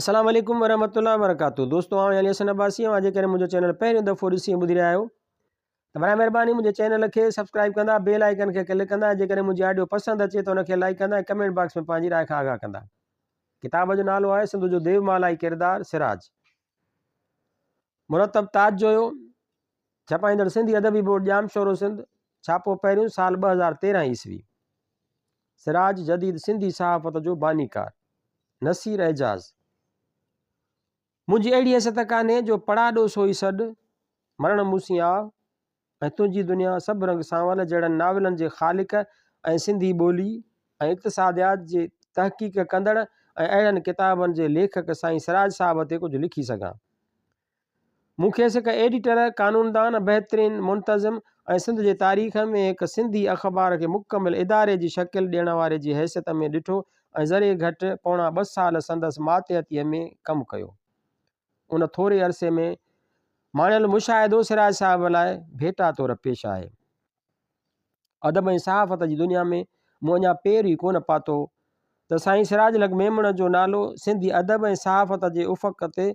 السلام عليڪم ورحمة الله وبرڪاته دوستو آئون علي حسن عباسي اوهان جيڪڏهن منهنجو چينل پهريون دفعو ڏسي ۽ ٻڌي رهيا آهيو ته برائي مهرباني منهنجي چينل کي سبسڪرائب ڪندا بيل آئيڪن کي ڪلڪ ڪندا جيڪڏهن منهنجي آڊيو پسند اچي ته ان کي لائڪ ڪندا ۽ ڪمينٽ باڪس ۾ پنهنجي راء کان آگاهه ڪندا ڪتاب جو نالو آهي سنڌ جو ديومالائي ڪردار سراج مرتب تاج جويو، ڇپائيندڙ سنڌي ادبي بورڊ ڄامشورو سنڌ، ڇاپو پهريون سال 2013 عيسوي. سراج جديد سنڌي صحافت جو بانيڪار. نصير اعجاز. منهنجي اهڙي حيثيت ڪانهي جو پڙاڏو سوئي سڏ، مرڻ مون سين آء ۽ تنهنجي دنيا سڀ رنگ سانول جهڙن ناولن جي خالق ۽ سنڌي ٻولي ۽ اقتصاديات جي تحقيق ڪندڙ ۽ اهڙن ڪتابن جي ليکڪ سائين سراج صاحب تي ڪجهه لکي سگهان. مون کيس هڪ ايڊيٽر، قانوندان، بهترين منتظم ۽ سنڌ جي تاريخ ۾ هڪ سنڌي اخبار کي مڪمل اداري جي شڪل ڏيڻ واري جي حيثيت ۾ ڏٺو ۽ ذري گهٽ پوڻا ٻه سال سندس ماتحتيء ۾ ڪم ڪيو. ان ٿوري عرصي ۾ ماڻيل مشاهدو سراج صاحب لاء ڀيٽا طور پيش آهي. ادب ۽ صحافت جي دنيا ۾ مون اڃا پير ئي ڪونه پاتو هو ته سائين سراج الحق ميمڻ جو نالو سنڌي ادب ۽ صحافت جي افق تي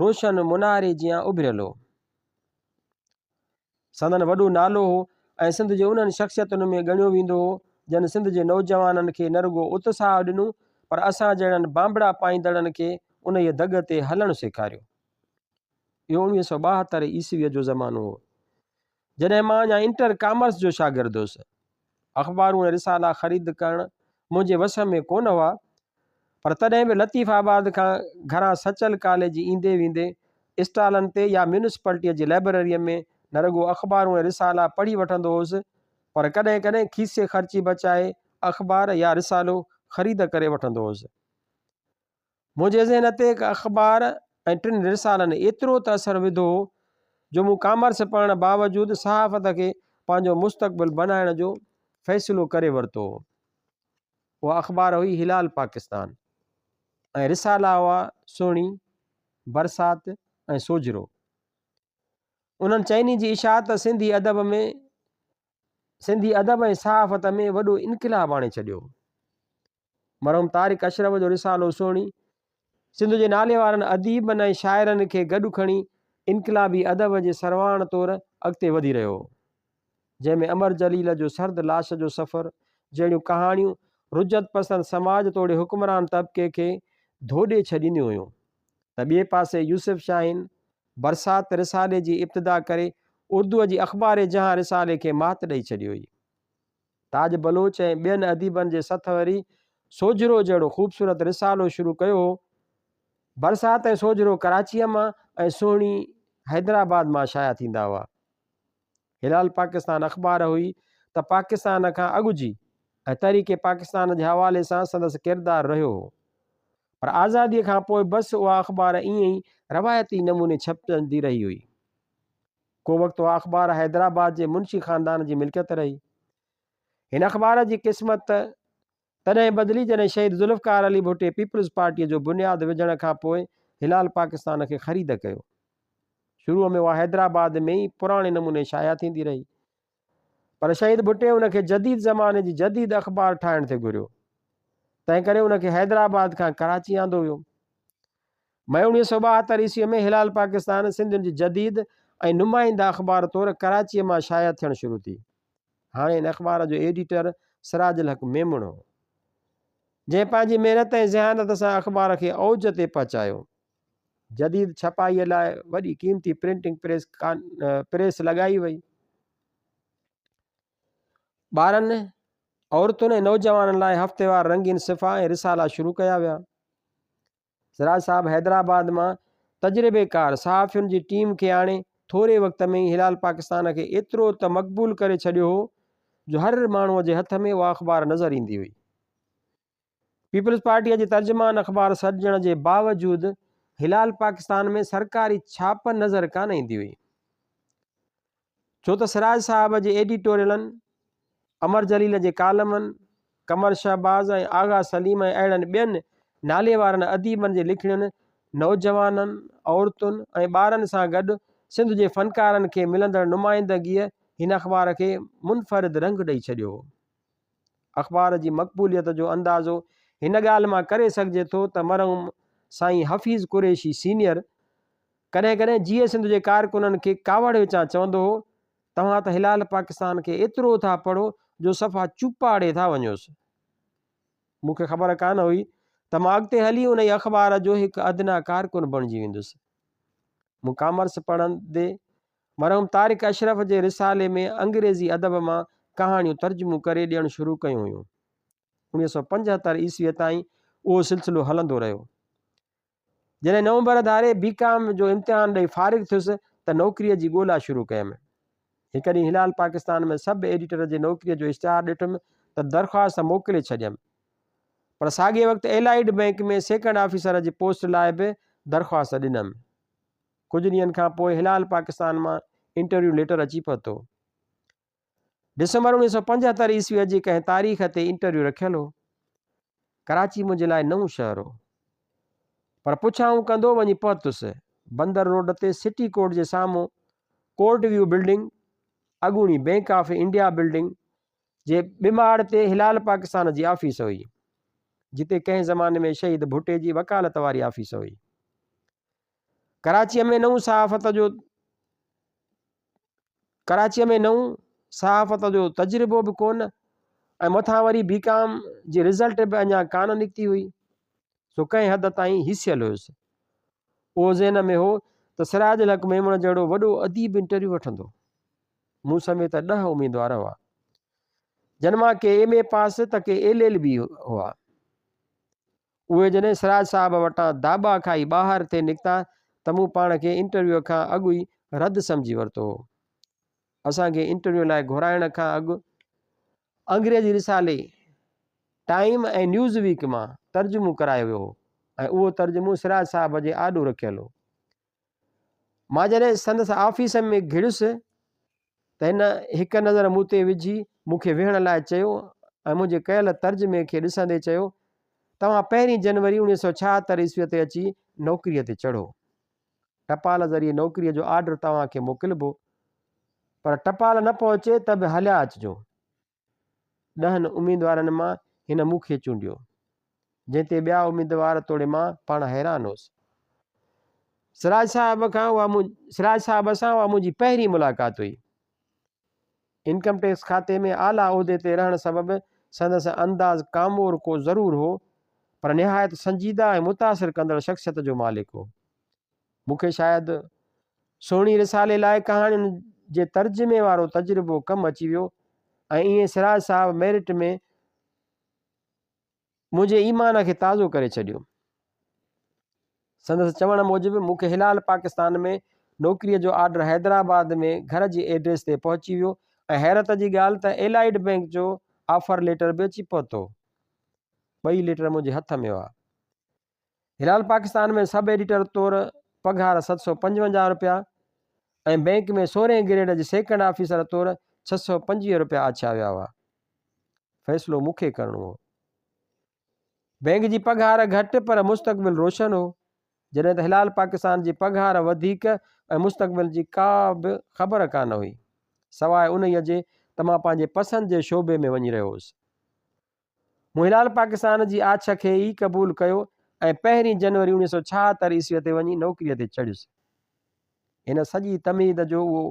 روشن مناري جيان اڀريل هو. سندن وڏو نالو هو ۽ سنڌ جي انهن شخصيتن ۾ ڳڻيو ويندو هو، جن سنڌ جي نوجوانن کي نه رڳو اتساهه ڏنو، پر اسان جهڙن بانبڙا پائيندڙن کي انهيء دڳ تي هلڻ سيکاريو. اهو 1972 عيسويء جو زمانو هو، جڏهن مان اڃا انٽر ڪامرس جو شاگرد هوس. اخبارون ۽ رسالا خريد ڪرڻ منهنجي وس ۾ ڪونه هئا، پر تڏهن به لطيف آباد کان گهران سچل ڪاليج ايندي ويندي اسٽالن تي يا ميونسپلٽيء جي لئبرريء ۾ نه رڳو اخبارون ۽ رسالا پڙهي وٺندو هوس، پر ڪڏهن ڪڏهن کيسي خرچي بچائي اخبار يا رسالو خريد ڪري وٺندو هوس. منهنجي ذهن تي هڪ اخبار ۽ ٽن رسالن ايترو ته اثر وڌو هو جو مون ڪامرس پڙهڻ باوجود صحافت کي پنهنجو مستقبل بنائڻ جو فيصلو ڪري ورتو هو. اها اخبار هئي هلال پاڪستان ۽ رسالا هئا سهڻي، برسات ۽ سوجهرو. انهن چئني جي اشاعت سنڌي ادب ۾ سنڌي ادب ۽ صحافت ۾ وڏو انقلاب آڻي ڇڏيو. مرحوم طارق اشرف جو رسالو سهڻي سنڌ جي ناليوارن اديبن ۽ شاعرن کي گڏ کڻي انقلابي ادب جي سرواڻ طور اڳتي وڌي رهيو هو، جنهن ۾ امر جليل جو سرد لاش جو سفر جهڙيون ڪهاڻيون رجعت پسند سماج توڙي حڪمران طبقي کي ڌوڏي ڇڏينديون هيون ته ٻئي پاسي يوسف شاهين برسات رسالي جي ابتدا ڪري اردوء جي اخبار جهان رسالي کي مات ڏئي ڇڏي هئي. تاج بلوچ ۽ ٻين اديبن جي سٿ وري سوجهرو جهڙو خوبصورت رسالو شروع ڪيو هو. برسات ۽ سوجهرو ڪراچيء مان ۽ سهڻي حيدرآباد مان شايع ٿيندا هئا. هلال پاڪستان اخبار هئي ته پاڪستان کان اڳ جي ۽ تحريڪ پاڪستان جي حوالي سان سندس ڪردار رهيو هو. پر آزاديء کان پوء بس اها اخبار ائين ئي روايتي نموني ڇپجندي رهي هئي. ڪو وقت اها اخبار حيدرآباد جي منشي خاندان جي ملڪيت رهي. هن اخبار جي قسمت تڏهن بدلي جڏهن شهيد ذوالفقار علي ڀٽي پيپلز پارٽيء جو بنياد وجهڻ کان پوء هلال پاڪستان کي خريد ڪيو. شروع ۾ اها حيدرآباد ۾ ئي پراڻي نموني شايع ٿيندي رهي. پر شهيد ڀٽي ان کي جديد زماني جي جديد اخبار ٺاهڻ ٿي گهريو. تنهنڪري ان کي حيدرآباد کان ڪراچي آندو ويو. مئي 1972 عيسويء ۾ هلال پاڪستان سنڌين جي جديد ۽ نمائنده اخبار طور ڪراچيء مان شايع ٿيڻ شروع ٿي. هاڻي هن اخبار جو ايڊيٽر سراج الحق ميمڻ هو، جنهن پنهنجي محنت ۽ ذهانت سان اخبار کي اوج تي پهچايو. جديد ڇپائيء لاء وڏي قيمتي پرنٽنگ پريس لڳائي وئي. ٻارن، عورتن ۽ نوجوانن لاء هفتيوار رنگين صفحا ۽ رسالا شروع ڪيا ويا. سراج صاحب حيدرآباد مان تجربيڪار صحافين جي ٽيم کي آڻي ٿوري وقت ۾ ئي هلال پاڪستان کي ايترو ته مقبول ڪري ڇڏيو هو جو هر ماڻهوء جي هٿ ۾ اها اخبار نظر ايندي هئي. پيپلز پارٽيء جي ترجمان اخبار سڏجڻ جي باوجود هلال پاڪستان ۾ سرڪاري ڇاپ نظر ڪانه ايندي هئي. ڇو ته سراج صاحب جي ايڊيٽوريلن، امر جليل جي ڪالمن، قمر شهباز ۽ آغا سليم ۽ اهڙن ٻين ناليوارن اديبن جي لکڻين نوجوانن، عورتن ۽ ٻارن سان گڏ سنڌ جي فنڪارن کي ملندڙ نمائندگيء هن اخبار کي منفرد رنگ ڏئي ڇڏيو هو. اخبار جي مقبوليت جو اندازو هن ڳالهه مان ڪري سگهجي ٿو ته مرحوم سائين حفيظ قريشي سينيئر ڪڏهن ڪڏهن جيئي سنڌ جي ڪارڪنن کي ڪاوڙ وچان چوندو هو، توهان ته هلال پاڪستان کي ايترو ٿا پڙهو جو صفا چوپاڙي ٿا وڃوس. مون کي خبر ڪانه هئي ته مان اڳتي هلي انهيء اخبار جو هڪ ادنيٰ ڪارڪن بڻجي ويندس. مون ڪامرس پڙهندي مرحوم طارق اشرف جي رسالي ۾ انگريزي ادب مان ڪهاڻيون ترجمو ڪري ڏيڻ شروع ڪيون هيون. 1975 عيسويء تائين اهو سلسلو هلندو رهيو. جڏهن نومبر ڌاري بي ڪام جو امتحان ڏئي فارغ ٿيس ته نوڪريء جي ڳولا شروع ڪيم. هڪ ڏينهن هلال پاڪستان ۾ سب ايڊيٽر جي نوڪريء جو اشتهار ڏٺم ته درخواست موڪلي ڇڏيم. پر ساڳئي وقت ايلائيڊ بئنڪ ۾ سيڪنڊ آفيسر جي پوسٽ لاء به درخواست ڏنم. ڪجهه ڏينهن کان پوء هلال پاڪستان مان انٽرويو ليٽر اچي پهتو. ڊسمبر 1975 عيسويء جي ڪنهن تاريخ تي انٽرويو رکيل هو. ڪراچي منهنجي لاء نئون شهر هو. پر پڇائون ڪندو وڃي پهتس. بندر روڊ تي سٽي ڪورٽ جي سامهون ڪورٽ ويو بلڊنگ، اڳوڻي بئنڪ آف انڊيا بلڊنگ، جي ٻماڙ تي هلال پاڪستان جي آفيس هئي، جتي ڪنهن زماني ۾ شهيد ڀٽي جي وڪالت واري آفيس هئي. ڪراچيء ۾ نئون صحافت جو ڪراچيء ۾ نئون صحافت جو تجربو به ڪونه ۽ مٿان وري بي ڪام جي رزلٽ به اڃا ڪانه نڪتي هئي، سو ڪنهن حد تائين هيسيل هيس. اهو ذهن ۾ هو ته سراج الحق ميمڻ جهڙو وڏو اديب انٽرويو وٺندو. مون سميت ڏهه اميدوار هئا، جن مان ڪي ايم اي پاس ته ڪي ايل ايل بي هئا. اهي جڏهن سراج صاحب وٽان داٻا کائي ٻاهر ٿي نڪتا ته مون پاڻ کي انٽرويو کان اڳ ئي رد سمجهي ورتو هو. اسان کي انٽرويو لاء گهرائڻ کان اڳ انگريزي رسالي ٽائيم ۽ نيوز ويڪ مان ترجمو ڪرايو ويو هو ۽ اهو ترجمو سراج صاحب جي آڏو رکيل هو. مان جڏهن سندس آفيس ۾ گهڙيس ته هن هڪ نظر مون تي وجهي مون کي ويهڻ لاء چيو ۽ منهنجي ڪيل ترجمي کي ڏسندي چيو، توهان پهرين جنوري 1976 عيسويء تي اچي نوڪريء تي چڙهو. ٽپال ذريعي نوڪريء جو آرڊر توهان کي موڪلبو، پر ٽپال نه پهچي ته به هليا اچجو. ڏهن اميدوارن مان هن مون کي چونڊيو، جنهن تي ٻيا اميدوار توڙي مان پاڻ حيران هوس. سراج صاحب کان اها سراج صاحب سان اها منهنجي پهرين ملاقات هئي. انڪم ٽيڪس کاتي ۾ اعليٰ عهدي تي رهڻ سبب سندس انداز ڪامور ڪو ضرور هو، پر نهايت سنجيده ۽ متاثر ڪندڙ شخصيت جو مالڪ هو. مون کي شايد سهڻي رسالي لاء ڪهاڻين جي ترجمي وارو تجربو ڪم اچي ويو ۽ ائين سراج صاحب ميرٽ ۾ منهنجي ايمان کي تازو ڪري ڇڏيو. سندس چوڻ موجب مون کي هلال پاڪستان ۾ نوڪريء جو آرڊر حيدرآباد ۾ گهر جي ايڊريس تي پهچي ويو ۽ حيرت جي ڳالهه ته ايلائيڊ بئنڪ جو آفر ليٽر به اچي پهتو. ٻئي ليٽر منهنجي هٿ ۾ هئا. هلال پاڪستان ۾ سب ايڊيٽر طور پگهار 755 رپيا ۽ بئنڪ ۾ سورهين گريڊ جي سيڪنڊ آفيسر طور 625 رپيا آڇيا ويا هئا. فيصلو مون کي ڪرڻو هو. بئنڪ جي پگهار گهٽ پر مستقبل روشن هو، جڏهن ته هلال پاڪستان جي پگهار وڌيڪ ۽ مستقبل جي ڪا به خبر ڪانه هئي، سواء انهيء جي ته مان پنهنجي پسند جي شعبي ۾ وڃي رهيو هوس. مون هلال پاڪستان جي آڇ کي ئي قبول ڪيو ۽ پهرين جنوري 1976 عيسويء تي وڃي نوڪريء تي چڙهيس. هن سڄي تمهيد جو اهو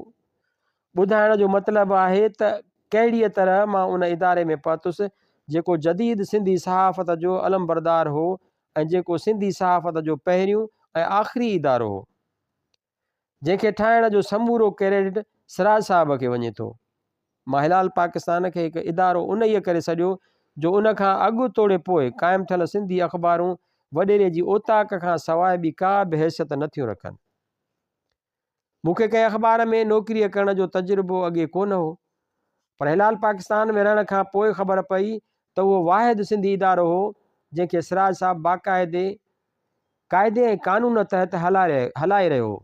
ٻڌائڻ جو مطلب آهي ته ڪهڙيء طرح مان ان اداري ۾ پهتس، جيڪو جديد سنڌي صحافت جو علمبردار هو ۽ جيڪو سنڌي صحافت جو پهريون ۽ آخري ادارو هو. جنهن کي ٺاهڻ جو سمورو ڪريڊٽ سراج صاحب کي وڃي ٿو. مان هلال پاڪستان کي هڪ ادارو انهيء ڪري سڏيو جو ان کان اڳ توڙي پوء قائم ٿيل سنڌي اخبارون وڏيري جي اوطاق کان سواء ٻي ڪا به حيثيت نه ٿيون رکن. مون کي ڪنهن اخبار ۾ نوڪريء ڪرڻ جو تجربو اڳي ڪونه هو، پر هلال پاڪستان ۾ رهڻ کان پوء خبر پئي ته اهو واحد سنڌي ادارو هو جنهن کي سراج صاحب باقاعدي قاعدي ۽ قانون تحت هلائي رهيو هو.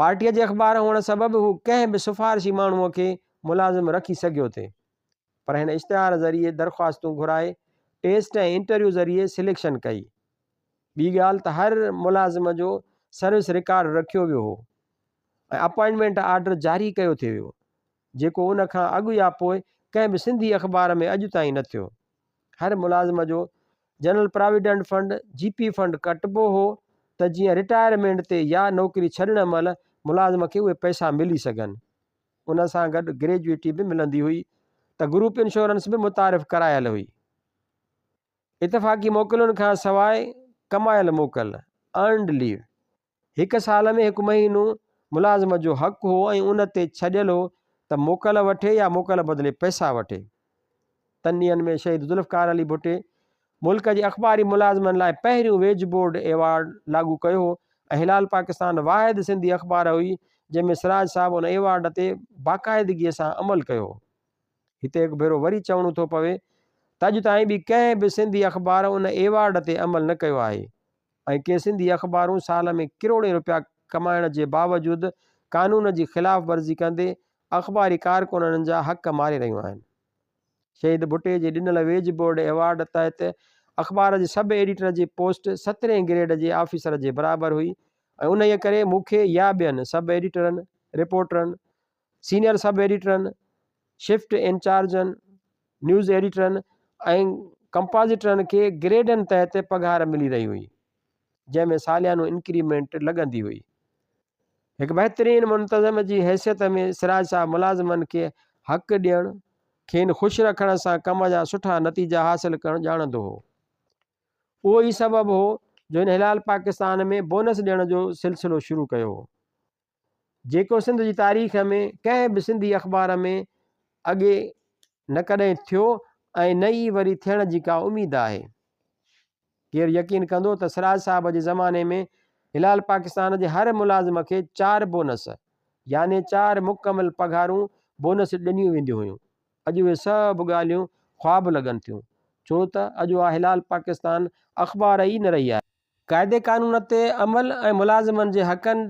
پارٽيء جي اخبار هئڻ سبب هو ڪنهن به سفارشي ماڻهوء کي ملازم رکي سگهيو ٿي، پر هن اشتهار ذريعي درخواستون گهرائي ٽيسٽ ۽ انٽرويو ذريعي سليڪشن ڪئي. ٻي ڳالهه ته هر ملازم جو سروس رڪارڊ رکيو ويو هو ۽ اپائنٽمينٽ آرڊر جاري ڪيو ٿي ويو، جيڪو ان کان اڳ يا پوء ڪنهن به سنڌي اخبار ۾ اڄ تائين نه ٿيو. هر ملازم جو General provident fund, G P fund, ڪٽبو هو ته جيئن رٽائرمينٽ تي يا نوڪري ڇڏڻ مهل ملازم کي اهي پئسا ملي سگهن. ان سان گڏ گريجوئٽي به ملندي هئي ته گروپ انشورنس به متعارف ڪرايل هئي. اتفاقي موڪلن کان سواء ڪمايل موڪل، Earned Leave، هڪ سال ۾ هڪ مهينو ملازم جو حق هو ۽ ان تي ڇڏيل هو ته موڪل وٺي يا موڪل بدلي پئسا وٺي. تن ڏينهن ۾ شهيد ذوالفقار علي ڀٽي ملڪ جي اخباري ملازمن لاء پهريون ويج بورڊ ايوارڊ لاڳو ڪيو هو ۽ هلال پاڪستان واحد سنڌي اخبار هئي جنهن ۾ سراج صاحب ان ايوارڊ تي باقاعدگيء سان عمل ڪيو هو. هتي هڪ ڀيرو وري چوڻو ٿو پوي ته اڄ تائين ٻي ڪنهن به سنڌي اخبار ان ايوارڊ تي عمل نه ڪيو آهي ۽ ڪي سنڌي اخبارون سال ۾ ڪروڙين رپيا ڪمائڻ جي باوجود قانون جي خلاف ورزي ڪندي اخباري ڪارڪنن جا حق ماري رهيون آهن. شهيد ڀٽي جي ڏنل ويج بورڊ ايوارڊ تحت اخبار جي سب ايڊيٽر جي پوسٽ سترهين گريڊ جي آفيسر جي برابر هئي ۽ انهيء ڪري مون کي يا ٻين سب ايڊيٽرن، رپورٽرن، سينيئر سب ايڊيٽرن، شفٽ انچارجن، نيوز ايڊيٽرن ۽ ڪمپازيٽرن کي گريڊن تحت پگهار ملي رهي هئي، جنهن ۾ ساليانو انڪريمينٽ لڳندي هئي. هڪ بهترين منتظم جي حيثيت ۾ سراج صاحب ملازمن کي حق ڏيڻ، کين خوش رکڻ سان ڪم جا سٺا نتيجا حاصل ڪرڻ ڄاڻندو هو. اهو ئي سبب هو جو هن هلال پاڪستان ۾ بونس ڏيڻ جو سلسلو شروع ڪيو هو. جيڪو سنڌ جي تاريخ ۾ ڪنهن به سنڌي اخبار ۾ اڳي نه ڪڏهن ٿيو ۽ نه ئي وري ٿيڻ جي ڪا اميد آهي. ڪير يقين ڪندو ته سراج صاحب جي زماني ۾ هلال پاڪستان جي هر ملازم کي چار بونس يعني چار مڪمل پگهارون بونس ڏنيون وينديون هيون. اڄ اهي سڀ ڳالهيون خواب لڳن ٿيون ڇو ته اڄ اها هلال پاڪستان اخبار ئي نه رهي آهي. قاعدي قانون تي عمل ۽ ملازمن جي حقن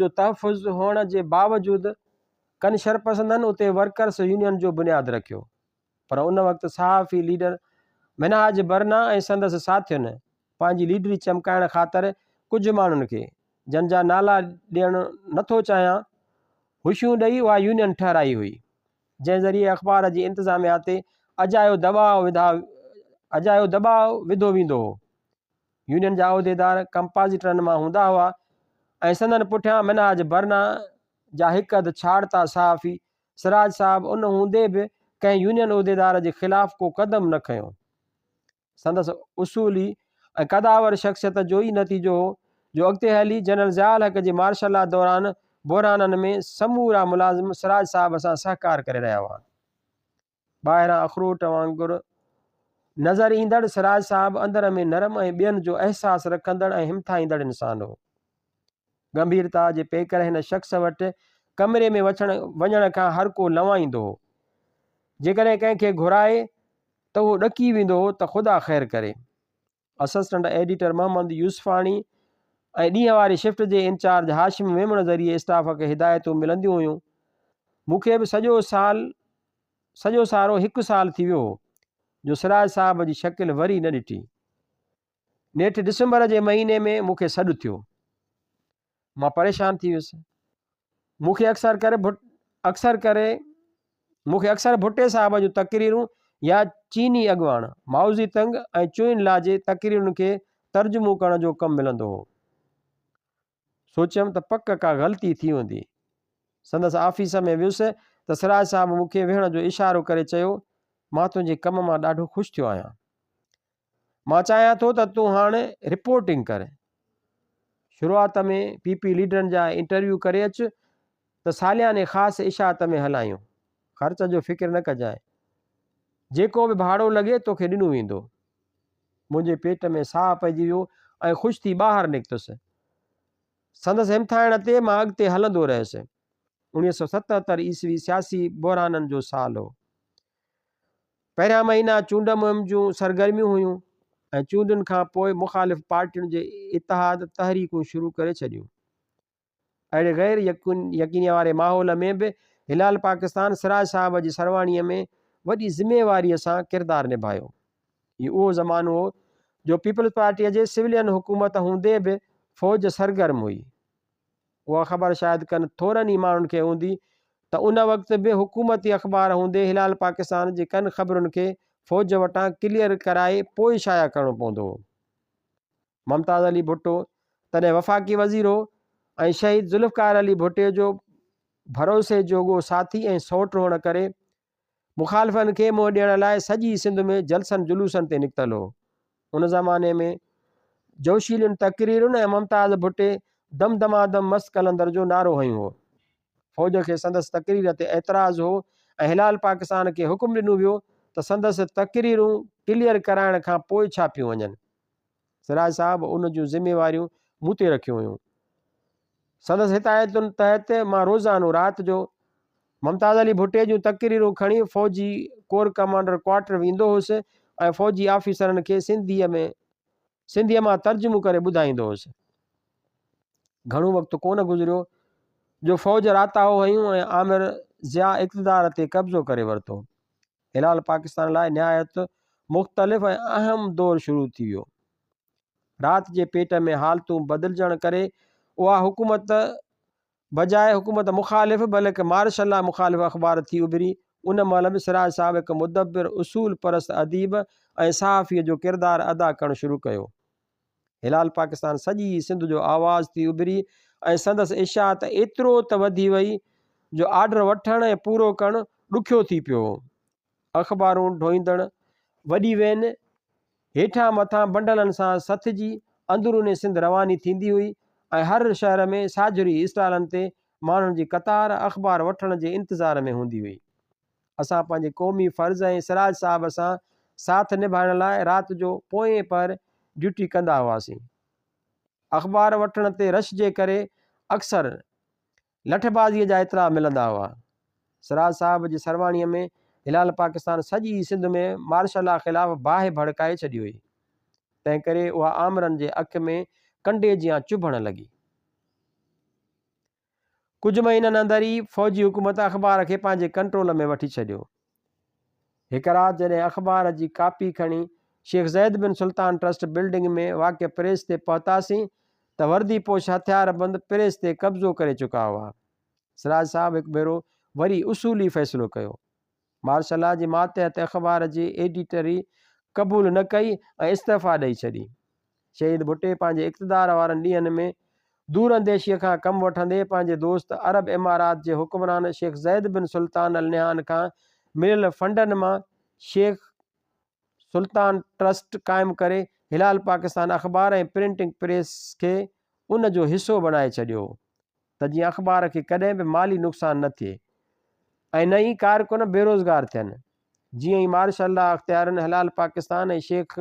جو تحفظ هئڻ جي باوجود ڪن شرپسندن اتي ورڪرس يونين جو بنياد رکيو پر ان وقت صحافي ليڊر منهاج برنا ۽ سندس ساٿين پنهنجي ليڊري چمڪائڻ خاطر ڪجهه ماڻهن کي جن جا نالا ڏيڻ نٿو چاهيان هشيون ڏئي اها يونين ٺهرائي هئي جنهن ذريعي اخبار جي انتظاميا تي اجايو دٻاء اجايو دٻاء وڌو ويندو هو. يونين جا عهديدار ڪمپازيٽرن مان هوندا هئا ۽ سندن پٺيان منهاج برنا جا هڪ اڌ ڇاڙتا صحافي سراج صاحب ان هوندي به ڪنهن يونين عهديدار جي خلاف ڪو قدم نه کنيو. سندس اصولي ۽ قدآور شخصيت جو ئي نتيجو هو جو اڳتي هلي جنرل ضياء الحق جي مارشل لا دوران بحرانن ۾ سمورا ملازم سراج صاحب سان سهڪار ڪري رهيا هئا. ٻاهران اخروٽ وانگر نظر ايندڙ سراج صاحب اندر ۾ نرم ۽ ٻين جو احساس رکندڙ ۽ همٿائيندڙ انسان هو. گنڀيرتا جي پيڪر هن شخص وٽ ڪمري ۾ وڇڻ وڃڻ کان هر ڪو لنوائيندو هو. جيڪڏهن ڪنهن کي گهرائي ته اهو ڏڪي ويندو هو ته خدا خير ڪري. اسسٽنٽ ايڊيٽر محمد يوسفاڻي ۽ ڏينهن واري شفٽ جي انچارج هاشم ميمڻ ذريعي اسٽاف کي هدايتون ملنديون هيون. مون کي به سڄو سال سڄو سارو هڪ سال ٿي ويو هو جو سراج صاحب جي شڪل وري نه ڏٺي. نيٺ ڊسمبر جي مهيني ۾ مون کي سڏ ٿيو. مان پريشان ٿي ويس. مون کي اڪثر ڪري اڪثر ڪري مون کي اڪثر ڀٽي صاحب جون تقريرون يا چيني اڳواڻ مائوزي تنگ ۽ چوئن لا جي تقريرن کي ترجمو ڪرڻ جو ڪم ملندو هو. سوچيم ته پڪ ڪا غلطي ٿي هوندي. سندس آفيس ۾ ويس ته سراج صاحب مون کي ويهڻ جو اشارو ڪري چيو، مان تنهنجي ڪم مان ڏاڍو خوش ٿيو آهيان. مان چاهيان ٿو ته تون هاڻ رپورٽنگ ڪر. شروعات ۾ پي پي ليڊرن جا انٽرويو ڪري اچ ته سالياني خاص اشاعت ۾ هلايون. خرچ جو فڪر نه ڪجانء. جيڪو به ڀاڙو لڳي توکي ڏنو ويندو. منهنجي پيٽ ۾ ساهه پئجي ويو ۽ خوش ٿي ٻاهر نڪتس. سندس همٿائڻ تي مان اڳتي هلندو رهيس. 1977 عيسوي سياسي بحرانن جو سال هو. پهريان مهينا چونڊ مهم جون سرگرميون هيون ۽ چونڊن کان پوء مخالف پارٽين جي اتحاد تحريڪون شروع ڪري ڇڏيون. اهڙي غير يقينيء واري ماحول ۾ به هلال پاڪستان سراج صاحب جي سرواڻيء ۾ وڏي ذميواريء سان ڪردار نڀايو. هي اهو زمانو هو جو پيپلز پارٽيء جي سولين حڪومت هوندي به فوج سرگرم هئي. اها خبر شايد ڪن ٿورن ئي ماڻهن کي هوندي ته ان وقت به حڪومتي اخبار هوندي هلال پاڪستان جي ڪن خبرن کي فوج وٽان ڪليئر ڪرائي پوء شايع ڪرڻو پوندو هو. ممتاز علي ڀٽو تڏهن وفاقي وزير هو ۽ شهيد ذوالفقار علي ڀٽي جو ڀروسي جوڳو ساٿي ۽ سئوٽ هئڻ ڪري مخالفن کي منهن ڏيڻ لاء سڄي سنڌ ۾ جلسن جلوسن تي نڪتل هو. ان زماني ۾ جوشيلين تقريرن ۽ ممتاز ڀٽي دم دمادم مست قلندر جو نعرو هنيو هو. فوج کي سندس تقرير تي اعتراض هو ۽ هلال پاڪستان کي حڪم ڏنو ويو ته سندس تقريرون ڪليئر ڪرائڻ کان پوء ڇاپيون وڃن. سراج صاحب ان جون ذميواريون مون تي رکيون هيون. سندس هدايتن تحت مان روزانو رات جو ممتاز علي ڀٽي جون تقريرون کڻي فوجي ڪور ڪمانڊر ڪوارٽر ويندو هوس ۽ فوجي آفيسرن کي سنڌيء ۾ سنڌيء مان ترجمو ڪري ٻڌائيندو هوس. گهڻو وقت ڪونه گذريو جو فوج راتاهو هنيون ۽ آمر ضياء اقتدار تي قبضو ڪري ورتو. هلال پاڪستان لاء نهايت مختلف ۽ اهم دور شروع ٿي ويو. رات جي پيٽ ۾ حالتون بدلجڻ ڪري اها حڪومت بجاء حڪومت مخالف بلڪ مارشل لا مخالف اخبار ٿي اڀري. ان مهل به سراج صاحب هڪ مدبر، اصول پرست اديب ۽ صحافيء جو ڪردار ادا ڪرڻ شروع ڪيو. هلال پاڪستان سڄي سنڌ جو آواز ٿي اڀري ۽ سندس اشاعت ايترو ته وڌي وئي جو آرڊر وٺڻ ۽ پورو ڪرڻ ڏکيو ٿي پيو هو. اخبارون ڍوئيندڙ وڏي وين هيٺان مٿان بنڊلن سان سٿجي اندرون سنڌ رواني ٿيندي هئي ۽ هر شهر ۾ ساجهري اسٽالن تي ماڻهن جي قطار اخبار وٺڻ جي انتظار ۾ هوندي هئي. اسان پنهنجي قومي فرض ۽ سراج صاحب سان ساٿ نڀائڻ لاء رات جو پوئين پهر ڊيوٽي ڪندا هئاسين. اخبار وٺڻ تي رش جي ڪري اڪثر لٺبازيء جا اطلاع ملندا هئا. سراج صاحب جي سرواڻيء ۾ هلال پاڪستان سڄي سنڌ ۾ مارشل لا خلاف باهه ڀڙڪائي ڇڏي هئي. تنهنڪري اها آمرن جي اک ۾ ڪنڊي جيان چڀڻ لڳي. ڪجهه مهينن اندر ئي فوجي حڪومت اخبار کي پنهنجي ڪنٽرول ۾ وٺي ڇڏيو. هڪ رات جڏهن اخبار جي ڪاپي کڻي شيخ زيد بن سلطان ٽرسٽ بلڊنگ ۾ واقع پريس تي پهتاسين ته وردي پوش هٿياربند پريس تي قبضو ڪري چڪا هئا. سراج صاحب هڪ ڀيرو وري اصولي فيصلو ڪيو. مارشل لا جي ماتحت اخبار جي ايڊيٽري قبول نه ڪئي ۽ استعفيٰ ڏئي ڇڏي. شهيد ڀٽي پنهنجي اقتدار وارن ڏينهن ۾ دور انديشيء کان ڪم وٺندي پنهنجي دوست عرب امارات جي حڪمران شيخ زيد بن سلطان النهيان کان مليل فنڊن مان شيخ سلطان ٽرسٽ قائم ڪري هلال پاڪستان اخبار ۽ پرنٽنگ پريس کي ان جو حصو بڻائي ڇڏيو هو ته جيئن اخبار کي ڪڏهن به مالي نقصان نه ٿئي ۽ نه ئي ڪارڪن بيروزگار ٿين. جيئن ئي مارشل لا اختيارين هلال پاڪستان ۽ شيخ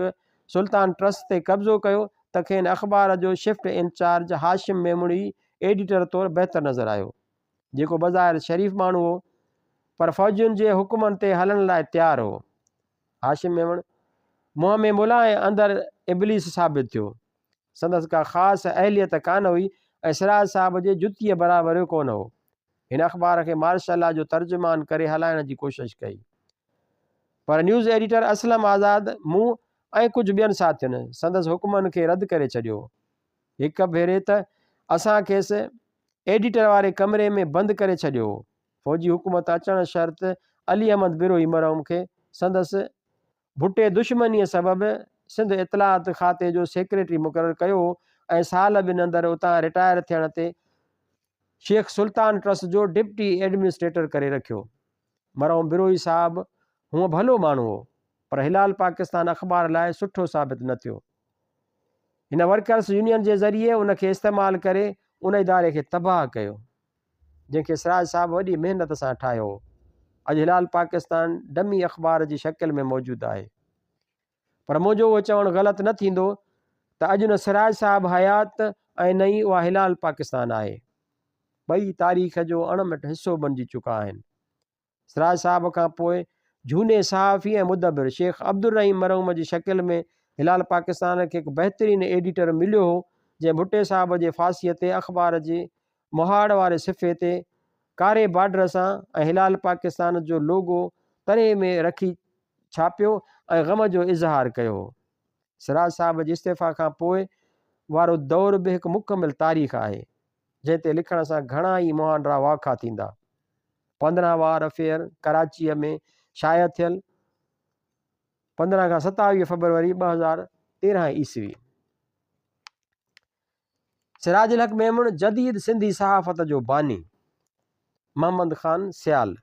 سلطان ٽرسٽ تي قبضو ڪيو ته کين اخبار جو شفٽ انچارج هاشم ميمڻ ئي ايڊيٽر طور بهتر نظر آيو، جيڪو بظاهر شريف ماڻهو هو، پر فوجين جي حڪمن تي هلڻ لاء تيار هو. هاشم ميمڻ منهن ۾ ملا ۽ اندر ابليس ثابت ٿيو. سندس ڪا خاص اهليت ڪانه هئي ۽ سراج صاحب جي جتيء برابر به ڪونه هو. هن اخبار کي مارشل لا جو ترجمان ڪري هلائڻ جي ڪوشش ڪئي پر نيوز ايڊيٽر اسلم آزاد مون ۽ ڪجهه ٻين ساٿين سندس حڪمن کي رد ڪري ڇڏيو. هڪ ڀيري ته اسان کيس ايڊيٽر واري ڪمري ۾ بند ڪري ڇڏيو هو. فوجي حڪومت اچڻ شرط علي احمد بروهي مرحوم کي سندس ڀٽي دشمنيء سبب سنڌ اطلاعات کاتي جو سيڪريٽري مقرر ڪيو هو ۽ سال ٻن اندر اتان رٽائر ٿيڻ تي شيخ سلطان ٽرسٽ جو ڊپٽي ايڊمنسٽريٽر ڪري رکيو. مرحوم بروهي صاحب هونء ڀلو ماڻهو هو، پر هلال پاڪستان اخبار لاء سٺو ثابت نه ٿيو. هن ورڪرس يونين جي ذريعي ان کي استعمال ڪري ان اداري کي تباهه ڪيو. جنهن کي سراج صاحب وڏي محنت سان ٺاهيو هو، اڄ هلال پاڪستان ڊمي اخبار جي شڪل ۾ موجود آهي. پر منهنجو اهو چوڻ غلط نه ٿيندو ته اڄ نه سراج صاحب حيات ۽ نه ئي اها هلال پاڪستان آهي. ٻئي تاريخ جو اڻمٽ حصو بنجي چڪا آهن. سراج صاحب کان پوء جهوني صحافي ۽ مدبر شيخ عبدالرحيم مرحوم جي شڪل ۾ هلال پاڪستان کي هڪ بهترين ايڊيٽر مليو هو، جنهن ڀٽي صاحب جي ڦاسيء تي اخبار جي مهاڙ واري صفحي تي ڪاري بارڊر سان ۽ هلال پاڪستان جو لوگو تري ۾ رکي ڇاپيو ۽ غم جو اظهار ڪيو هو. سراج صاحب جي استعيفيٰ کان پوء وارو دور به هڪ مڪمل تاريخ آهي، جنهن تي لکڻ سان گهڻا ئي مهانڊا واکا ٿيندا. 15 وار افيئر ڪراچيء ۾ شايع ٿيل. 15 کان 27 فبروري 2013 عيسوي. سراج الحق ميمڻ جديد سنڌي صحافت جو باني، محمد خان سيال.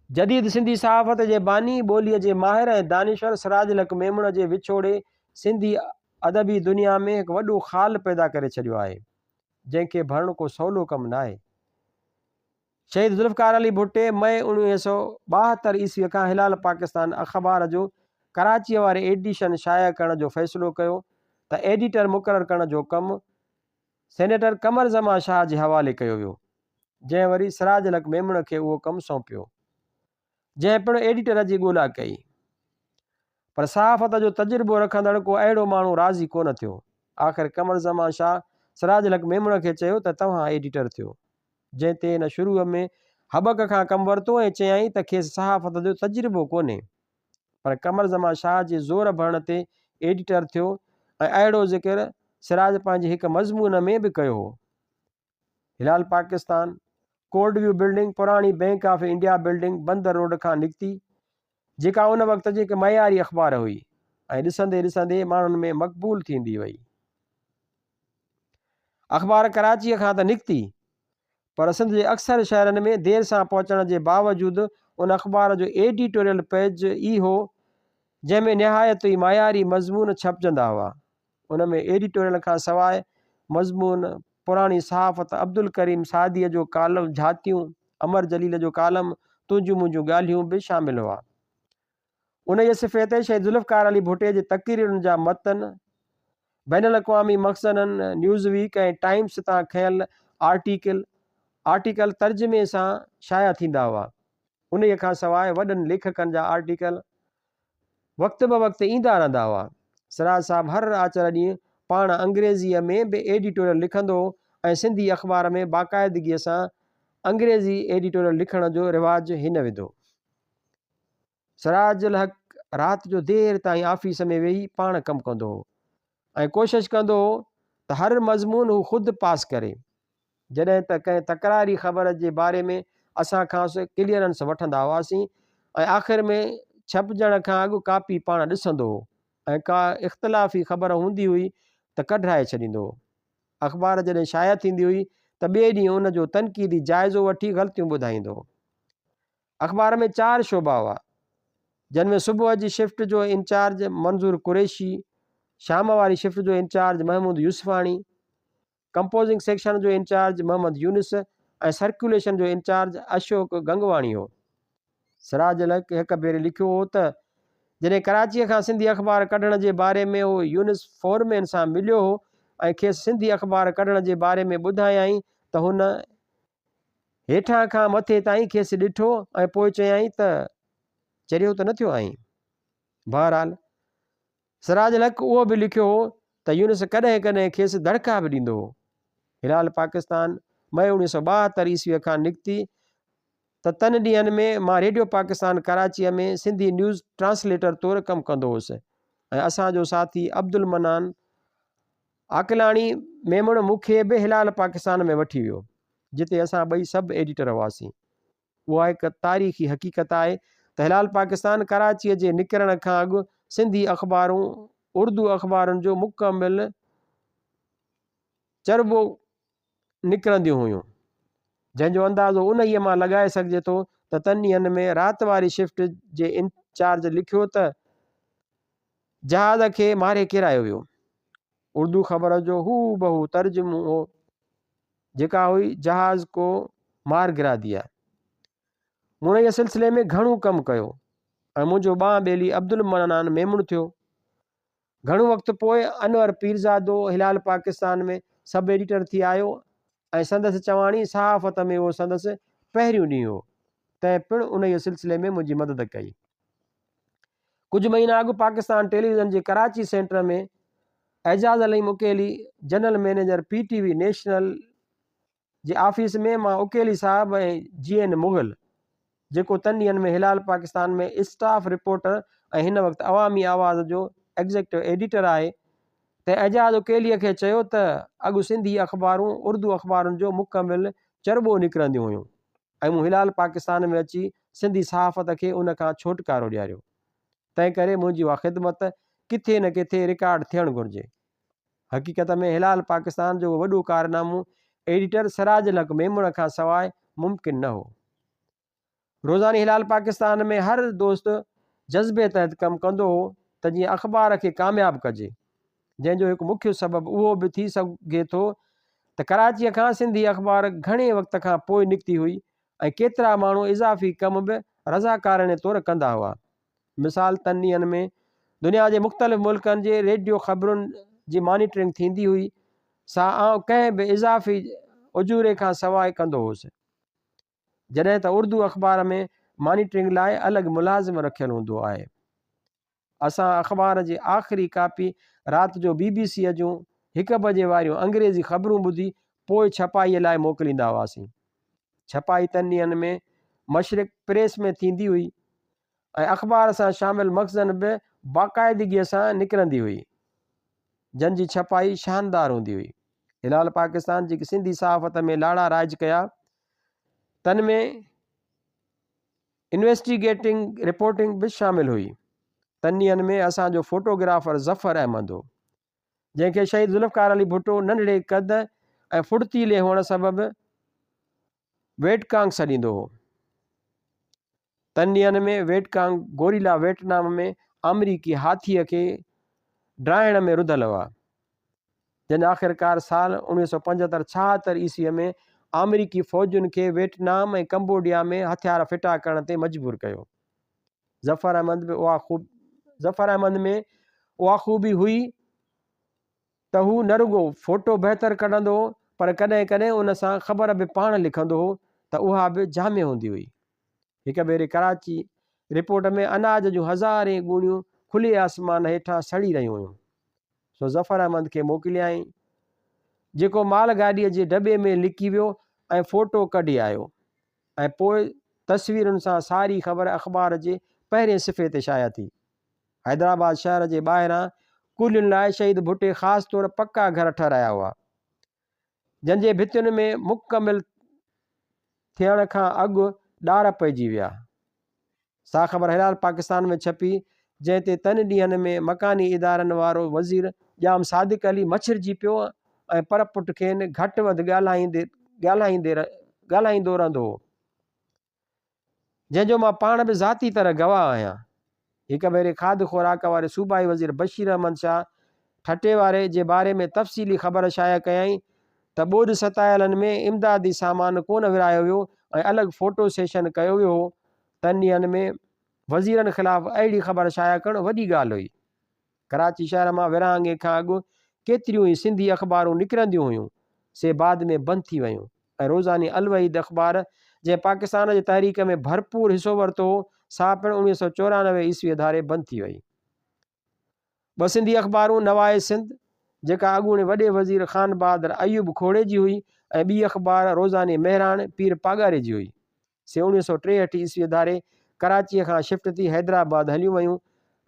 جديد سنڌي صحافت جي باني، ٻوليء جي ماهر ۽ دانشور سراج الحق ميمڻ جي وڇوڙي سنڌي ادبي دنيا ۾ هڪ وڏو خال پيدا ڪري ڇڏيو آهي، جنهن کي ڀرڻ ڪو سولو ڪم ناهي. شهيد ذوالفقار علي ڀٽي مئي 1972 عيسويء کان هلال پاڪستان اخبار جو ڪراچيء واري ايڊيشن شايع ڪرڻ جو فيصلو ڪيو ته ايڊيٽر مقرر ڪرڻ جو ڪم سينيٽر قمر زمان شاهه جي حوالي ڪيو ويو، جنهن وري سراج الحق ميمڻ کي اهو ڪم سونپيو، جنهن پڻ ايڊيٽر جي ڳولا ڪئي. پر صحافت جو تجربو رکندڙ ڪو اهڙو ماڻهو راضي ڪونه ٿيو. آخر قمر زمان شاهه سراج الحق ميمڻ کي چيو ته توهان ايڊيٽر ٿيو. جنهن تي هن شروع ۾ هٻڪ کان ڪم ورتو ۽ چيائين ته کيس صحافت جو تجربو ڪونهي. پر قمر زمان شاهه جي زور ڀرڻ تي ايڊيٽر ٿيو ۽ اهڙو ذڪر سراج پنهنجي هڪ مضمون ۾ به ڪيو هو. هلال پاڪستان، ڪورٽ ويو بلڊنگ، پراڻي bank of India building, Bunder road کان نڪتي، جيڪا ان وقت جي هڪ معياري اخبار هئي ۽ ڏسندي ڏسندي ماڻهن ۾ مقبول ٿيندي وئي. اخبار ڪراچيء کان ته نڪتي، پر سنڌ جي اڪثر شهرن ۾ دير سان پهچڻ جي باوجود ان اخبار جو ايڊيٽوريل پيج ئي هو، جنهن ۾ نهايت ئي معياري مضمون ڇپجندا هئا. ان ۾ ايڊيٽوريل کان سواء مضمون، پراڻي صحافت، عبدالڪريم سعديء جو ڪالم جھاتيون، امر جليل جو ڪالم تنهنجون منهنجون ڳالهيون به شامل هئا. انهيء صفحي تي شهيد ذوالفقار علي ڀٽي جي تقريرن جا متن، بين الاقوامي مخزنن نيوز ويڪ ۽ ٽائيمس تان کنيل آرٽيڪل، Article، ترجمي سان شايع ٿيندا هئا. انهيء کان سواء وڏن ليکڪن جا آرٽيڪل وقت به وقت ايندا رهندا هئا. سراج صاحب هر آچر ڏينهن پاڻ انگريزيء ۾ به ايڊيٽوريل لکندو هو ۽ سنڌي اخبار ۾ باقاعدگيء سان انگريزي ايڊيٽوريل لکڻ جو رواج هن وڌو. سراج الحق رات جو دير تائين آفيس ۾ ويهي پاڻ ڪم ڪندو هو ۽ ڪوشش ڪندو هو ته هر مضمون هو خود پاس ڪري. جڏهن ته ڪنهن تڪراري خبر جي باري ۾ اسان کانئس ڪليئرنس وٺندا هئاسين ۽ آخر ۾ ڇپجڻ کان اڳ ڪاپي پاڻ ڏسندو هو ۽ ڪا اختلافي خبر هوندي هئي ته ڪڍرائي ڇڏيندو هو. اخبار جڏهن شايع ٿيندي هئي ته ٻئي ڏينهن ان جو تنقيدي جائزو وٺي غلطيون ٻڌائيندو هو. اخبار ۾ چار شعبا هئا، جن ۾ صبح جي شفٽ جو انچارج منظور قريشي، شام واري شفٽ جو in charge Mehmood Yousfani, composing section جو انچارج محمد يونس ۽ سرڪيوليشن جو انچارج اشوڪ گنگواڻي هو. سراج الحق هڪ ڀيري لکيو هو ته، جڏهن ڪراچيء کان سنڌي اخبار ڪڍڻ جي باري ۾ هو يونس فورمين سان مليو هو ۽ کيس سنڌي اخبار ڪڍڻ جي باري ۾ ٻڌايائين ته هن هيٺان کان مٿي تائين کيس ڏٺو ۽ پوء چيائين ته چريو ته نه ٿيو آهين؟ بهرحال سراج الحق اهو به لکيو هو ته يونس ڪڏهن ڪڏهن کيس دڙڪا به ڏيندو هو. هلال پاڪستان مئي 1972 عيسويء کان نڪتي ته تن ڏينهن ۾ مان ريڊيو پاڪستان ڪراچيء ۾ سنڌي نيوز ٽرانسليٽر طور ڪم ڪندو هوس ۽ اسان جو ساٿي عبدالمنان عاقلاڻي ميمڻ مون کي به هلال پاڪستان ۾ وٺي ويو، جتي اسان ٻئي سب ايڊيٽر هئاسين. اها هڪ تاريخي حقيقت آهي ته هلال پاڪستان ڪراچيء جي نڪرڻ کان اڳ سنڌي اخبارون اردو اخبارن جو مڪمل چرٻو نڪرنديون هيون، جنهن جو اندازو انهيء مان لڳائي سگهجي ٿو ته تن ڏينهن ۾ رات واري شفٽ جي انچارج لکيو ته جهاز کي ماري ڪيرايو ويو. اردو خبر جو هو بهو ترجمو هو، جيڪا هئي جهاز ڪو مار گرا ديا. مون انهيء سلسلي ۾ گهڻو ڪم ڪيو ۽ منهنجو ٻانهن ٻيلي عبدالمنان ميمڻ ٿيو. گهڻو وقت پوء انور پيرزادو هلال پاڪستان ۾ سب ايڊيٽر ٿي آيو ۽ سندس چواڻي صحافت ۾ اهو سندس پهريون ڏينهن هو، تنهن پڻ انهيء سلسلي ۾ منهنجي مدد ڪئي. ڪجهه مهينا اڳ پاڪستان ٽيليويزن جي Karachi centre ۾ Ejaz Aleem Uqaili general manager P T V national جي آفيس ۾ مان عقيلي صاحب ۽ جي اين مغل جيڪو تن ڏينهن ۾ هلال پاڪستان ۾ اسٽاف رپورٽر ۽ هن وقت عوامي آواز جو ايگزيڪٽو ايڊيٽر آهي تنهن اعجاز عقيلي کي چيو ته اڳ سنڌي اخبارون اردو اخبارن جو مڪمل چرٻو نڪرنديون هيون ۽ مون هلال پاڪستان ۾ اچي سنڌي صحافت کي ان کان ڇوٽڪارو ڏياريو. تنهنڪري منهنجي اها خدمت ڪٿي نه ڪٿي رڪارڊ ٿيڻ گهرجي. حقيقت ۾ هلال پاڪستان جو اهو وڏو ڪارنامو ايڊيٽر سراج الحق ميمڻ کان سواء ممڪن نه هو. روزاني هلال پاڪستان ۾ هر دوست جذبي تحت ڪم ڪندو هو ته جيئن اخبار کي ڪامياب ڪجي، جنهن جو هڪ مکيه سبب اهو به ٿي سگهي ٿو ته ڪراچيء کان سنڌي اخبار گهڻي وقت کان پوء نڪتي هئي ۽ ڪيترا ماڻهو اضافي ڪم به رضاڪاراڻي طور ڪندا هئا. مثال تن ڏينهن ۾ دنيا جي مختلف ملڪن جي ريڊيو خبرن جي مانيٽرنگ ٿيندي هئي، سا آئون ڪنهن به اضافي اجوري کان سواء ڪندو هوس. جڏهن ته اردو اخبار ۾ مانيٽرنگ لاء الڳ ملازم رکيل هوندو آهي. اسان اخبار جي آخري ڪاپي رات جو بي بي سيء جون هڪ بجي واريون انگريزي خبرون ٻڌي پوء ڇپائيء لاء موڪليندا هئاسين. ڇپائي تن ڏينهن ۾ مشرق پريس ۾ ٿيندي هئي ۽ اخبار سان شامل مخزن به باقاعدگيء سان نڪرندي هئي، جن جي ڇپائي شاندار هوندي هئي. هلال پاڪستان جيڪي سنڌي صحافت ۾ لاڙا رائج ڪيا، تن ۾ انويسٽيگيٽنگ رپورٽنگ به شامل هئي. تن ڏينهن ۾ اسان جو فوٽوگرافر ظفر احمد هو، جنهن کي شهيد ذوالفقار علي ڀٽو ننڍڙي قد ۽ ڦڙتيلي هئڻ سبب ويٽ ڪانگ سڏيندو هو. تن ڏينهن ۾ ويٽ ڪانگ گوريلا ويٽنام ۾ آمريڪي هاٿيء کي ڊاهڻ ۾ رڌل هئا. جن آخرڪار سال 1975 76 عيسويء ۾ آمريڪي فوجن کي ويٽنام ۽ ڪمبوڊيا ۾ هٿيار ڦٽا ڪرڻ تي مجبور ڪيو. ظفر احمد به اها خوب ظفر احمد ۾ اها خوبي هئي ته هو نه رڳو فوٽو بهتر ڪڍندو هو پر ڪڏهن ڪڏهن ان سان خبر به پاڻ لکندو هو ته اها به جامع هوندي هئي. هڪ ڀيري ڪراچي رپورٽ ۾ اناج جون هزارين ڳوڻيون کلي آسمان هيٺان سڙي رهيون هيون. سو ظفر احمد کي موڪليائين، جيڪو مال گاڏيء جي ڊٻي ۾ لڪي ويو ۽ فوٽو ڪڍي آيو ۽ پوء تصويرن سان ساري خبر اخبار جي پهرين صفحي تي شايع ٿي. حيدرآباد شهر جي ٻاهران ڪولهين لاء شهيد ڀٽي خاص طور پڪا گهر ٺهرايا هئا، جن جي ڀتين ۾ مڪمل ٿيڻ کان اڳ ڏار پئجي ويا. سا خبر هلال پاڪستان ۾ ڇپي، جنهن تي تن ڏينهن ۾ مڪاني ادارن وارو وزير ڄام صادق علي مڇرجي پيو ۽ پر پٽ کين گهٽ وڌ ڳالهائيندي ڳالهائيندي ڳالهائيندو رهندو هو، جنهن جو مان پاڻ به ذاتي طرح گواهه آهيان. هڪ ڀيري کاڌ خوراڪ واري صوبائي وزير بشير احمد شاهه ٺٽي واري جي باري ۾ تفصيلي خبر شايع ڪيائين ته ٻوڏ ستايلن ۾ امدادي سامان ڪونه ورهايو ويو ۽ الڳ فوٽو سيشن ڪيو ويو هو، تن ڏينهن ۾ وزيرن خلاف اهڙي خبر شايع ڪرڻ وڏي ڳالهه هئي. ڪراچي شهر مان ورهاڱي کان اڳ ڪيتريون ئي سنڌي اخبارون نڪرنديون هيون، سي بعد ۾ بند ٿي ويون ۽ روزاني الوحيد اخبار جنهن پاڪستان جي تحريڪ ۾ ڀرپور حصو ورتو هو، سا پڻ 1994 عيسويء ڌاري بند ٿي وئي. ٻه سنڌي اخبارون نواء سنڌ جيڪا اڳوڻي وڏي وزير خانبهادر ايوب کوڙي جي هئي ۽ ٻي اخبار روزاني مهراڻ پير پاڳاري جي هئي سي 1963 عيسويء ڌاري ڪراچيء کان شفٽ ٿي حيدرآباد هليون ويون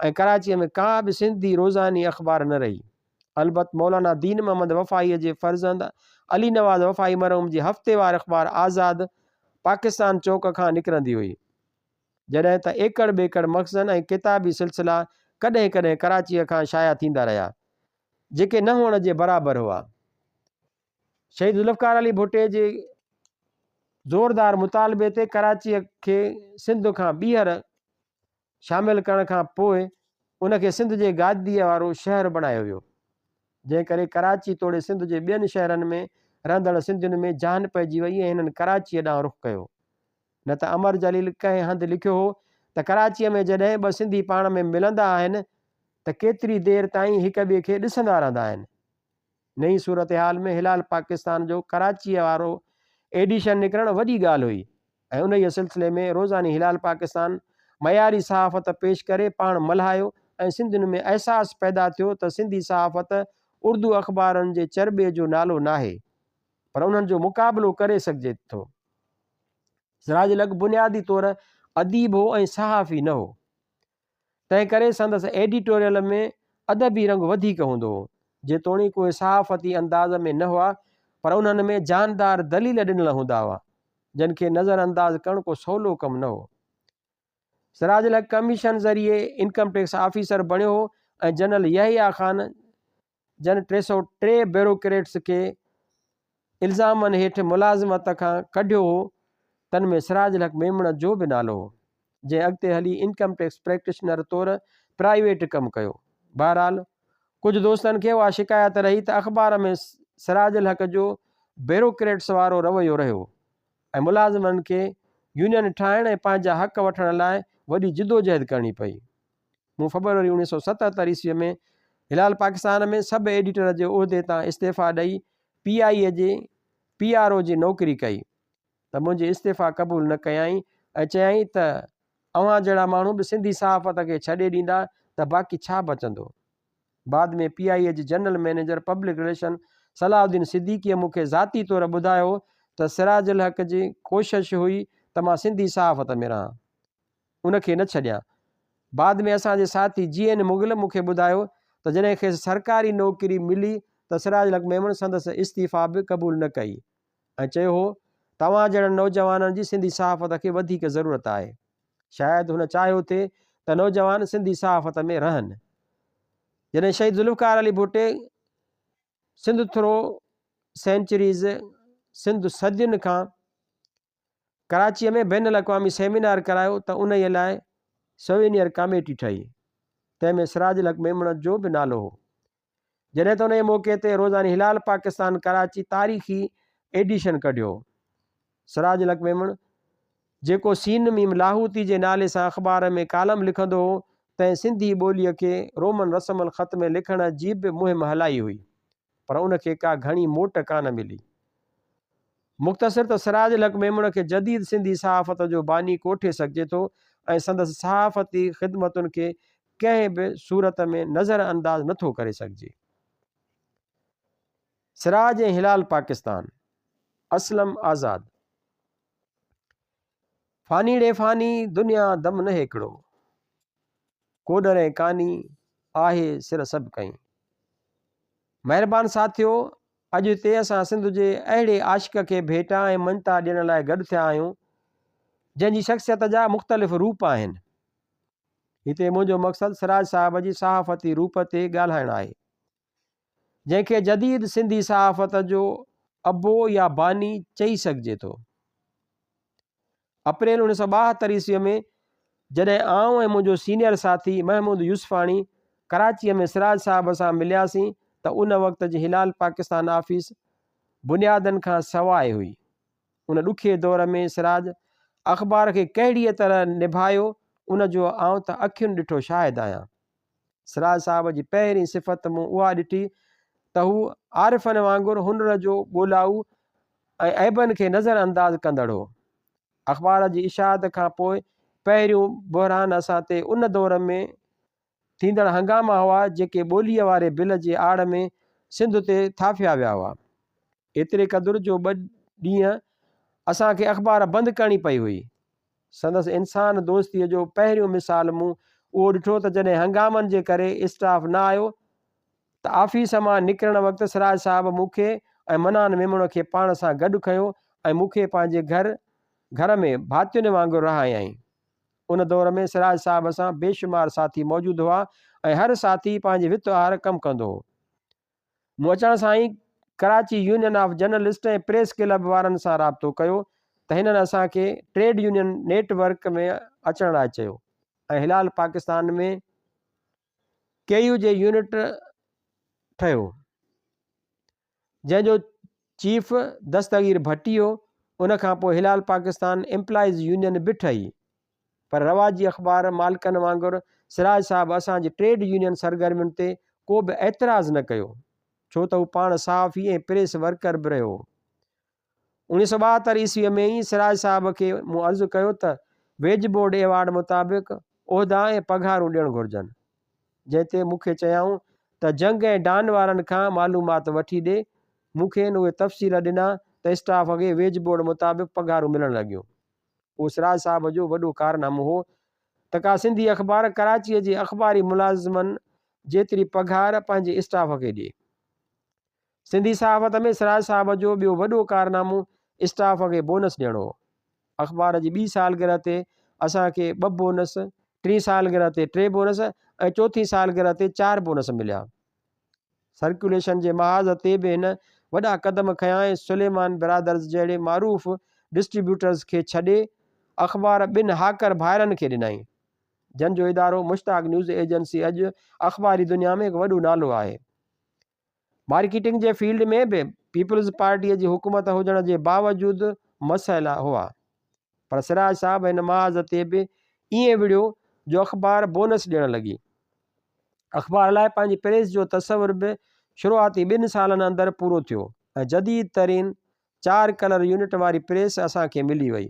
۽ ڪراچيء ۾ ڪا به سنڌي روزاني اخبار نه رهي. البت مولانا دين محمد وفائيء جي فرزند علي نواز وفائي مرحوم جي هفتيوار اخبار آزاد پاڪستان چوڪ کان نڪرندي هئي. جڏهن ته ايڪڙ ٻيڪڙ مخزن ۽ ڪتابي سلسلا ڪڏهن ڪڏهن ڪراچيء کان شايع ٿيندا رهيا، جيڪي نه هئڻ جي برابر هئا. شهيد ذوالفقار علي ڀٽي جي زوردار مطالبي تي ڪراچيء کي سنڌ کان ٻيهر شامل ڪرڻ کان پوء ان کي سنڌ جي گاديء وارو شهر بڻايو ويو، جنهن ڪري ڪراچي توڙي سنڌ جي ٻين شهرن ۾ رهندڙ سنڌين ۾ جان پئجي وئي ۽ هنن ڪراچيء ڏانهن رخ ڪيو. نه ته امر جليل ڪنهن هنڌ لکيو هو ته ڪراچيء ۾ جڏهن ٻه سنڌي پاڻ ۾ ملندا آهن ته ڪيتري دير تائين هڪ ٻئي کي ڏسندا رهندا آهن. نئين صورتحال ۾ هلال پاڪستان جو ڪراچيء وارو ايڊيشن نڪرڻ وڏي ڳالهه هئي ۽ انهيء سلسلي ۾ روزاني هلال پاڪستان معياري صحافت پيش ڪري پاڻ ملهايو ۽ سنڌين ۾ احساس پيدا ٿيو ته سنڌي صحافت اردو اخبارن جي چرٻي جو نالو ناهي پر انهن جو مقابلو ڪري سگهجي ٿو. سراج الحق بنيادي طور اديب هو ۽ صحافي نه هو. تنهن ڪري سندس ايڊيٽوريل ۾ ادبي رنگ وڌيڪ هوندو هو. جيتوڻيڪ اهي صحافتي انداز ۾ نه هئا پر انهن ۾ جاندار دليل ڏنل هوندا هئا، جن کي نظر انداز ڪرڻ ڪو سولو ڪم نه هو. سراج الحق ڪميشن ذريعي انڪم ٽيڪس آفيسر بڻيو هو ۽ جنرل يحيٰ خان جن 303 بيوروڪريٽس کي الزامن هيٺ ملازمت کان ڪڍيو هو، تن ۾ سراج الحق ميمڻ جو به نالو هو، جنهن اڳتي هلي انڪم ٽيڪس پريڪٽيشنر طور پرائيويٽ ڪم ڪيو. بهرحال ڪجهه دوستن کي اها شڪايت رهي ته اخبار ۾ سراج الحق جو بيوروڪريٽس وارو رويو رهيو ۽ ملازمن کي يونين ٺاهڻ ۽ پنهنجا حق وٺڻ لاء وڏي جدوجهد ڪرڻي پئي. مون فبروري 1977 عيسويء ۾ هلال پاڪستان ۾ سب ايڊيٽر جي عهدي تان استعيفيٰ ڏئي پي آء اي جي پي آر او جي نوڪري ڪئي ته منهنجي استعيفيٰ قبول نه ڪيائين ۽ چيائين ته اوهان جهڙا ماڻهو به سنڌي صحافت کي ڇڏي ڏيندا ته باقي ڇا بچندو؟ بعد ۾ پي آء اي جي general manager public relation Salahuddin صديقيء مون کي ذاتي طور ٻڌايو ته سراج الحق جي ڪوشش هئي ته مان سنڌي صحافت ۾ رهان. ان کي نه ڇڏيان. بعد ۾ اسان جي ساٿي جي اين مغل مون کي ٻڌايو ته جڏهن کيس سرڪاري نوڪري ملي ته سراج الحق ميمڻ سندس استعيفيٰ به قبول نه ڪئي ۽ چيو هو ته اوهان جهڙن نوجوانن جي سنڌي صحافت کي وڌيڪ ضرورت آهي. شايد هن چاهيو ٿي ته نوجوان سنڌي صحافت ۾ رهن. جڏهن شهيد ذوالفقار علي ڀٽي سنڌ ٿرو سينچريز، سنڌ صدين کان، ڪراچيء ۾ بين الاقوامي سيمينار ڪرايو ته انهيء لاء سوينيئر ڪاميٽي ٺهي، تنهن ۾ سراج الحق ميمڻ جو به نالو هو. جڏهن ته انهيء موقعي تي روزاني هلال پاڪستان ڪراچي تاريخي ايڊيشن ڪڍيو. سراج الحق ميمڻ جيڪو سين ميم لاهوتي جي نالي سان اخبار ۾ ڪالم لکندو هو، تنهن سنڌي ٻوليء کي رومن رسم الخط ۾ لکڻ جي به مهم هلائي هئي. پر ان کي ڪا گهڻي موٽ ڪانه ملي. مختصر ته سراج الحق ميمڻ کي جديد سنڌي صحافت جو باني ڪوٺي سگهجي ٿو ۽ سندس صحافتي خدمتن کي ڪنهن به صورت ۾ نظر انداز نه ٿو ڪري سگهجي. سراج ۽ هلال پاڪستان، اسلم آزاد. فاني ڙي فاني، دنيا دم نه هيڪڙو. ڪوڏر ۽ ڪاني، آهي سر سڀ ڪئين. مهربان ساٿيو! اڄ هتي اسان سنڌ جي اهڙي عاشق کي ڀيٽا ۽ مڃتا ڏيڻ لاء گڏ ٿيا آهيون، جنهن جي شخصيت جا مختلف روپ آهن. هتي منهنجو مقصد سراج صاحب جي صحافتي روپ تي ڳالهائڻ آهي، جنهن کي جديد سنڌي صحافت جو ابو يا باني چئي سگهجي ٿو. اپريل 1972 عيسويء ۾ جڏهن آئون ۽ منهنجو سينيئر ساٿي محمود يوسفاڻي ڪراچيء ۾ سراج صاحب سان ملياسين ته ان وقت جي هلال پاڪستان آفيس بنيادن کان سواء هئي. ان ڏکي دور ۾ سراج اخبار کي ڪهڙيء طرح نڀايو ان جو آئون ته اکين ڏٺو شاهد آهيان. سراج صاحب جي پهرين صفت مون اها ڏٺي ته هو عارفن وانگر هنر جو ڳولائو ۽ عيبن کي نظر انداز ڪندڙ هو. اخبار جي اشاعت کان پوء پهريون بحران اسان تي ان دور ۾ ٿيندڙ هنگاما هئا جيڪي ٻوليء واري بل جي آڙ ۾ سنڌ تي ٿاڦيا ويا هئا. ايتري قدر جو ٻه ڏينهن اسان کي اخبار بند ڪرڻي پئي هئي. سندس انسان دوستيء جو پهريون مثال مون اهو ڏٺو ته جڏهن هنگامن جي ڪري اسٽاف نه آيو ته آفيس مان نڪرڻ وقت سراج صاحب مون کي ۽ منان ميمڻ کي پاڻ سان گڏ کنيو ۽ مون کي پنهنجي گهر گهر ۾ ڀاتين وانگر رهايائين. ان دور ۾ سراج صاحب سان بيشمار ساٿي موجود هئا ۽ هر ساٿي پنهنجي وت آهر ڪم ڪندو هو. مون اچڻ سان ئي Karachi union of journalist ۽ press club وارن سان رابطو ڪيو ته هنن اسان کي ٽريڊ يونين نيٽ ورڪ ۾ اچڻ لاء چيو ۽ هلال پاڪستان ۾ ڪي يو جي يونٽ ٺهيو، جنهن جو چيف دستگير ڀٽي هو، ان کان پوء هلال پاڪستان ايمپلائيز يونين به ٺهي، پر رواجي اخبار مالڪن وانگر سراج صاحب اسان جي ٽريڊ يونين سرگرمين تي ڪو به اعتراض نه ڪيو، ڇو ته هو پاڻ صحافي ۽ پريس ورڪر به رهيو هو. 1972 عيسويء ۾ ئي سراج صاحب کي مون عرض ڪيو ته ويج بورڊ ايوارڊ مطابق عهدا ۽ پگهارون ڏيڻ گهرجن. جنهن تي مون کي چيائون ته جنگ ۽ ڊان وارن کان معلومات وٺي ڏي. مون کين اهي تفصيل ڏنا ته اسٽاف کي ويج بورڊ مطابق پگهارون ملڻ لڳيون. اهو سراج صاحب جو وڏو ڪارنامو هو ته ڪا سنڌي اخبار ڪراچيء جي اخباري ملازمن جيتري پگهار پنهنجي اسٽاف کي ڏئي. سنڌي صحافت ۾ سراج صاحب جو ٻيو وڏو ڪارنامو اسٽاف کي بونس ڏيڻ هو. اخبار جي ٻي سالگرهه تي اسان کي ٻه بونس، ٽين سالگرهه تي ٽي بونس ۽ چوٿين سالگرهه تي چار بونس مليا. سرڪيوليشن جي محاذ تي به هن وڏا قدم کنيا ۽ سليمان برادرز جهڙي معروف ڊسٽريبيوٽرز کي ڇڏي اخبار ٻن هاڪر ڀائرن کي ڏنائين، جن جو ادارو مشتاق نيوز ايجنسي اڄ اخباري دنيا ۾ هڪ وڏو نالو آهي. مارڪيٽنگ جي فيلڊ ۾ به پيپلز پارٽيء جي حڪومت هجڻ جي باوجود مسئلا هئا، پر سراج صاحب هن محاذ تي به ائين وڙهيو جو اخبار بونس ڏيڻ لڳي. اخبار لاء پنهنجي پريس جو تصور به شروعاتي ٻن سالن اندر پورو ٿيو ۽ جديد ترين چار ڪلر يونٽ واري پريس اسان کي ملي وئي.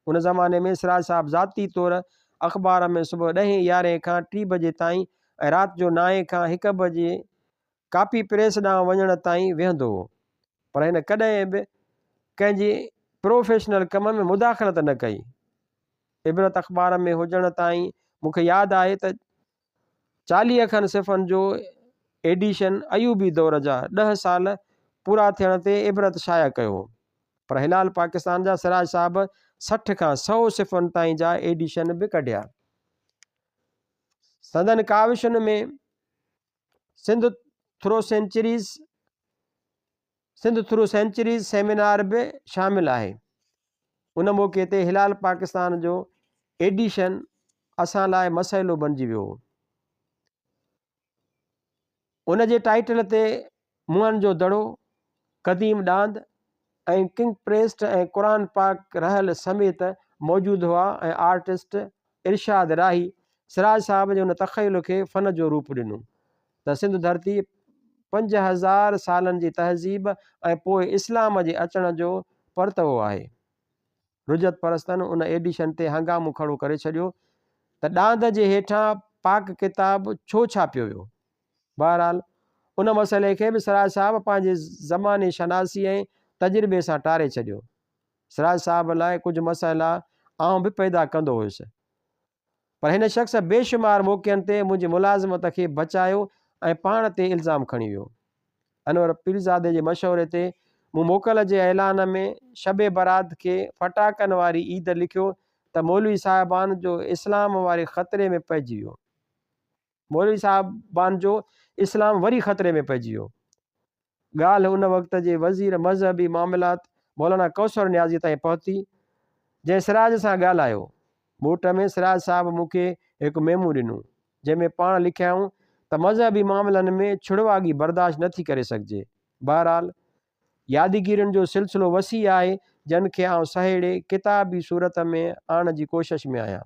ان زماني ۾ سراج صاحب ذاتي طور اخبار ۾ صبح ڏهين يارهين کان ٽي بجي تائين ۽ رات جو نائين کان هڪ بجي ڪاپي پريس ڏانهن وڃڻ تائين ويهندو هو پر هن ڪڏهن به ڪنهن جي پروفيشنل ڪم ۾ مداخلت نه ڪئي. عبرت اخبار ۾ هجڻ تائين مون کي ياد آهي ته 40 کن صفحن جو ايڊيشن ايوبي دور جا ڏهه سال پورا ٿيڻ تي عبرت شايع ڪيو هو پر هلال پاڪستان جا سراج صاحب 60 کان 100 صفحن تائين جا ايڊيشن به ڪڍيا. سندن ڪاوشن ۾ Sindh through centuries Sindh through centuries seminar به شامل آهي. ان موقعي تي هلال پاڪستان جو ايڊيشن اسان لاء مسئلو بڻجي ويو هو. ان جي ٽائيٽل تي موهن جو دڙو، قديم ڏاند ۽ ڪنگ پريسٽ ۽ قرآن پاڪ رحل سميت موجود هئا ۽ آرٽسٽ ارشاد راهي سراج صاحب جي ان تخيل کي فن جو روپ ڏنو ته سنڌ ڌرتي 5000 سالن جي تهذيب ۽ پوء اسلام جي اچڻ جو پرتوو آهي. رجعت پرستن ان ايڊيشن تي هنگامو کڙو ڪري ڇڏيو ته ڏاند جي هيٺان پاڪ ڪتاب ڇو ڇاپيو ويو؟ بهرحال ان مسئلي کي به سراج صاحب پنهنجي زماني شناسي ۽ تجربي سان ٽاري ڇڏيو. سراج صاحب لاء ڪجهه مسئلا آئون به پيدا ڪندو هيس. پر هن شخص بيشمار موقعن تي منهنجي ملازمت کي بچايو ۽ پاڻ تي الزام کڻي ويو. انور پيرزادي جي مشوري تي مون موڪل جي اعلان ۾ شب برات کي ڦٽاڪن واري عيد لکيو ته مولوي صاحبان جو اسلام واري خطري ۾ پئجي ويو. مولوي صاحبان جو اسلام وري خطري ۾ پئجي ويو. ڳالهه ان وقت جي وزير مذهبي معاملات مولانا ڪوثر نيازي تائين پهتي، جنهن سراج سان ڳالهايو. موٽ ۾ سراج صاحب مون کي هڪ ميمو ڏنو، جنهن ۾ پاڻ لکيائون ته مذهبي معاملن ۾ ڇڙواڳي برداشت نه ٿي ڪري سگهجي. بهرحال، يادگيرين جو سلسلو وسيع آهي، جن کي آئون سهيڙي ڪتابي صورت ۾ آڻڻ جي ڪوشش ۾ آهيان.